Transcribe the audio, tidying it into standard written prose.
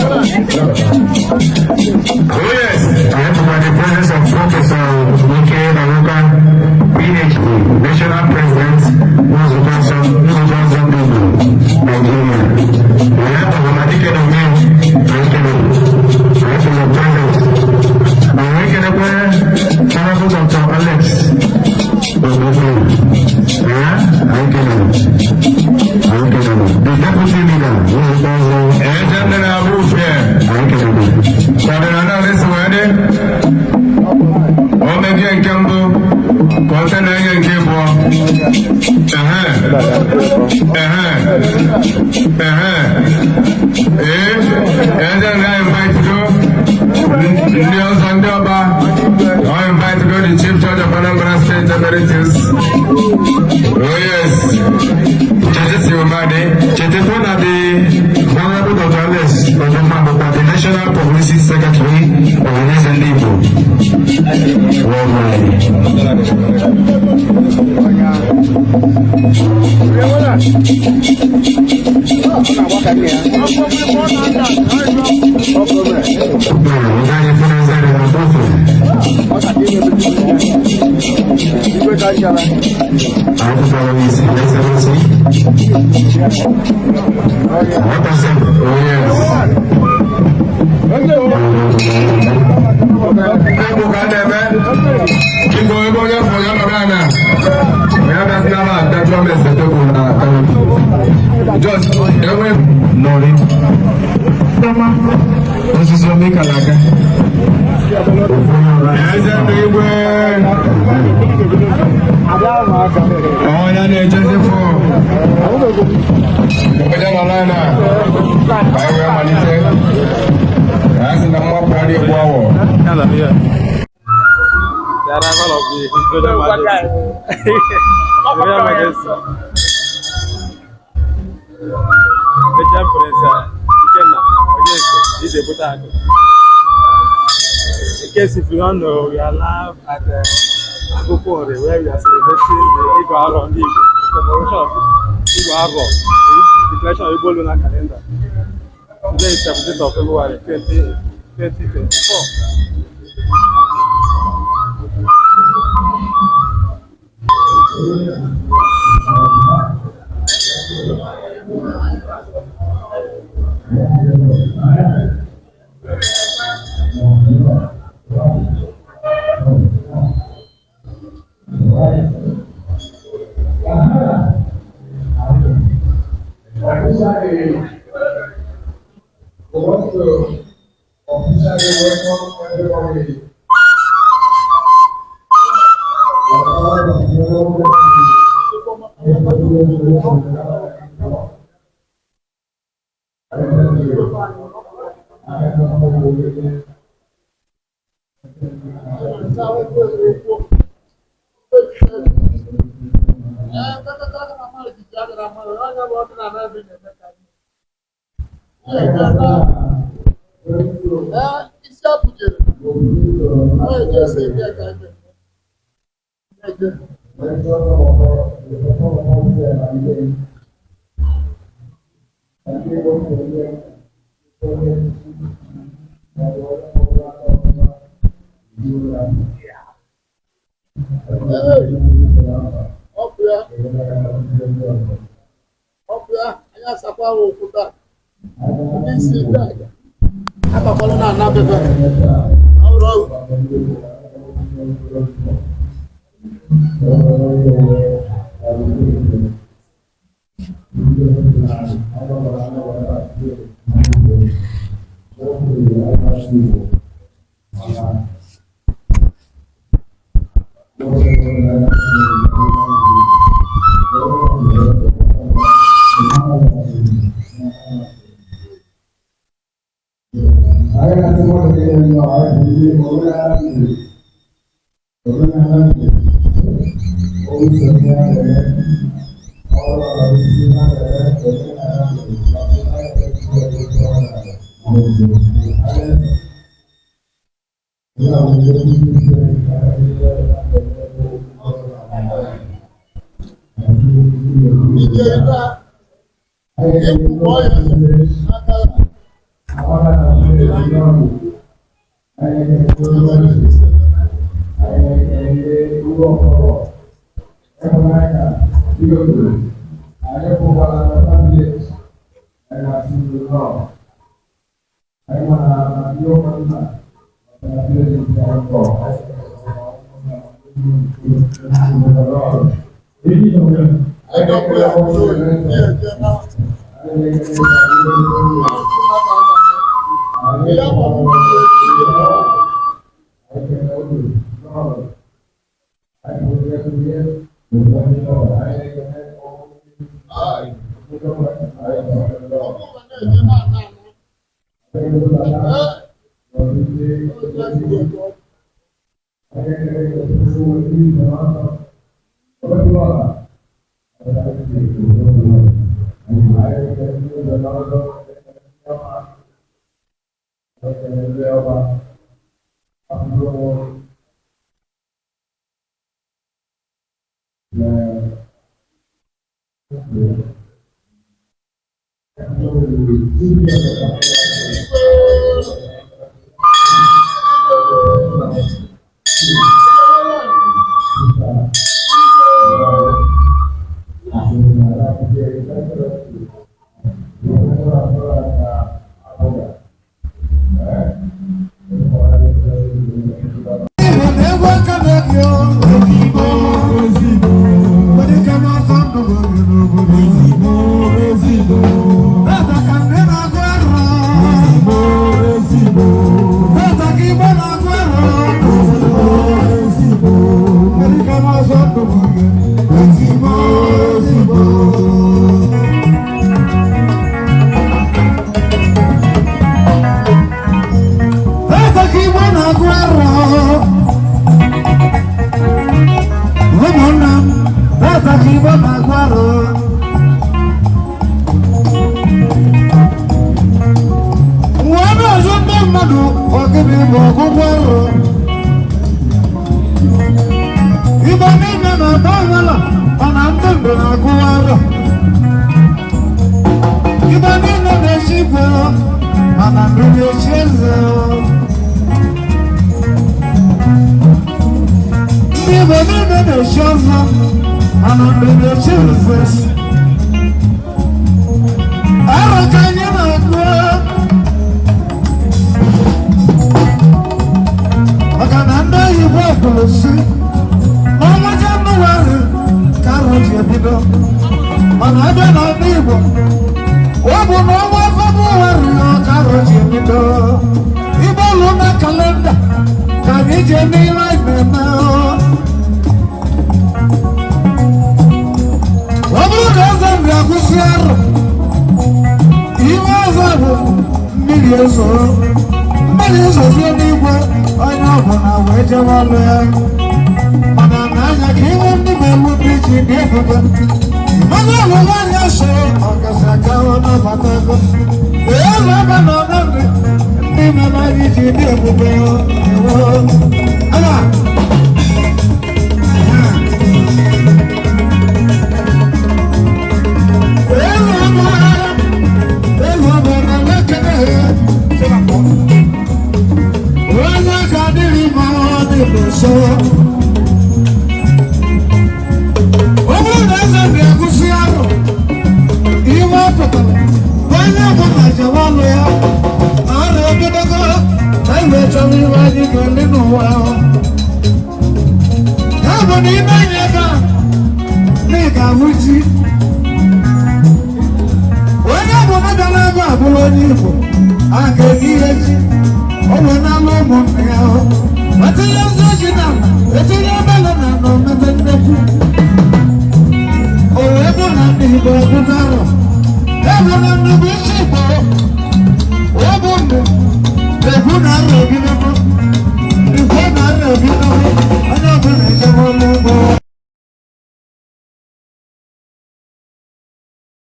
Oh yes. I have the presence of Professor Ike Naruka, PhD, National President, Nzukọ Nsọ Ndị Igbo, Nigeria. We have Ọhamadike Nome, Aikele, I have your presence. Anyị ekelekwe Honorable Dr. Alex Ogbonna. Yeah, anyị kelere. Anyị kelere. The Deputy Leader, Nzukọ Nsọ, Eze ndị na-abụ ufie. anyị kelere. Ọdịnala ndị si wee dị. O megie nke mbụ ka ọ sị na enye nke abụọ. Ehe. Ehe. Ehe. Ee, eze ndị invite go ndị ọzọ, ndị ọba. Ọ invite go the Chief Judge of Anambra State Emeritus. Oh yes. Chechesi Umadi. Chetakwa na the Honorable Dr. Alex Ogbonna bụkwa the National Publicity Secretary of Ohanaeze Ndị Igbo worldwide. Ndị anyị fụnazarị na Bofe. Akwụkwọ isi Excellency. What is it? Oh yes. Bụ ka a na-eme biko, ebe onye fọ ya nọrọ ana ya bịasịna ma dajụọ m ese tebụl na canopy. Just enwe Nọrị. Osisi omekala aka. Eze ndị igwe onye na-echezi fụ onye nọ n'ana ka anyị wee malite. A sị na mmapụ adịghị egbu awọ. The arrival of the His Royal Majesty. His Royal Majesty. Major Prince Ikenna Onyeko Idebute. In case if you don't know, we are live at Akoko, where we are celebrating the Igu Aro Ndị Igbo, the commemoration of Igu Aro, the declaration of Igbo lunar calendar. Today is 17th of February 20, 2024. Officially, we want to officially welcome everybody. Isi apụjere ọ eje ese ebe ka ebe eje. Ọ bụ ya, ọ bụ ya. Anyị asakwara ụkwụ taa, ndị isi taa abakwala na ana bebe ọrụ ọrụ. Ije taa ekwukọ ya n'aka ya.